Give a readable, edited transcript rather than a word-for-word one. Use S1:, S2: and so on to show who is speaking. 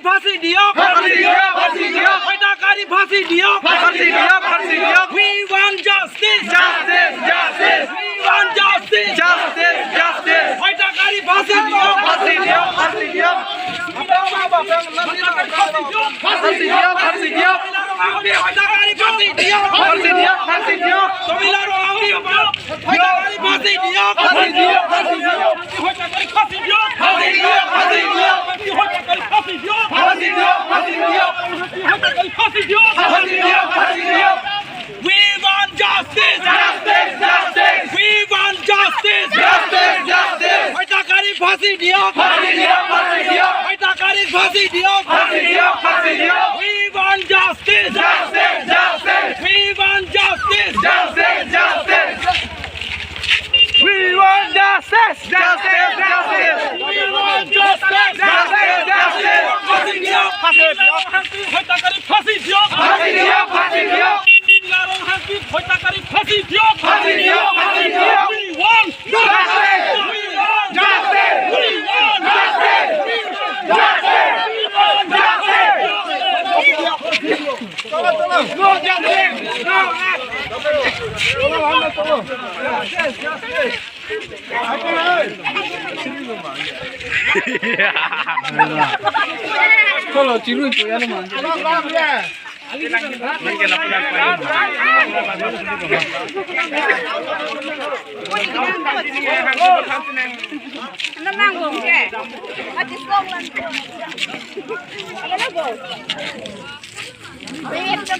S1: ফাঁচি দিয়ক।
S2: ফাঁচি দিয়ক, ফাঁচি দিয়ক।
S1: হত্যাকাৰী ফাঁচি দিয়ক।
S2: ফাঁচি দিয়ক, ফাঁচি দিয়ক।
S1: We want justice.
S2: Justice, justice.
S1: We want justice.
S2: Justice, justice.
S1: হত্যাকাৰী ফাঁচি দিয়ক।
S2: ফাঁচি দিয়ক, ফাঁচি দিয়ক।
S1: ফাঁচি দিয়ক।
S2: ফাঁচি দিয়ক, ফাঁচি দিয়ক।
S1: হত্যাকাৰী ফাঁচি দিয়ক।
S2: ফাঁচি দিয়ক, ফাঁচি দিয়ক।
S1: চমিলা ৰঙালী হত্যাকাৰী ফাঁচি দিয়ক।
S2: ফাঁচি দিয়ক, ফাঁচি দিয়ক।
S1: হত্যাকাৰী ফাঁচি দিয়ক।
S2: ফাঁচি দিয়ক, ফাঁচি দিয়ক।
S1: হত্যাকাৰী ফাঁচি দিয়ক।
S2: ফাঁচি দিয়ক, ফাঁচি দিয়ক।
S1: হত্যাকাৰী ফাঁচি দিয়ক।
S2: ফাঁচি দিয়ক, ফাঁচি দিয়ক।
S1: We want justice.
S2: Justice, justice.
S1: We want justice.
S2: Justice, justice.
S1: হত্যাকাৰী ফাঁচি দিয়ক।
S2: ফাঁচি দিয়ক, ফাঁচি দিয়ক।
S1: হত্যাকাৰী ফাঁচি দিয়ক।
S2: ফাঁচি দিয়ক, ফাঁচি দিয়ক।
S1: We want justice.
S2: Justice, justice.
S1: We want justice.
S2: Justice, justice.
S1: We want justice.
S2: Justice, justice.
S1: We want justice.
S2: Justice, justice.
S1: ফাঁচি দিয়ক। ফাঁচি দিয়ক। হত্যাকাৰী ফাঁচি দিয়ক।
S2: ফাঁচি দিয়ক, ফাঁচি দিয়ক।
S1: হত্যাকাৰী ফাঁচি দিয়ক।
S2: ফাঁচি দিয়ক, ফাঁচি দিয়ক।
S1: We want
S2: Justice.
S1: We want
S2: Justice.
S1: We want
S2: Justice. Justice.
S1: We want
S2: Justice. No justice. No.
S3: Nó mang buồn kìa. Nó chỉ xông lên. Nó buồn. Biết cho.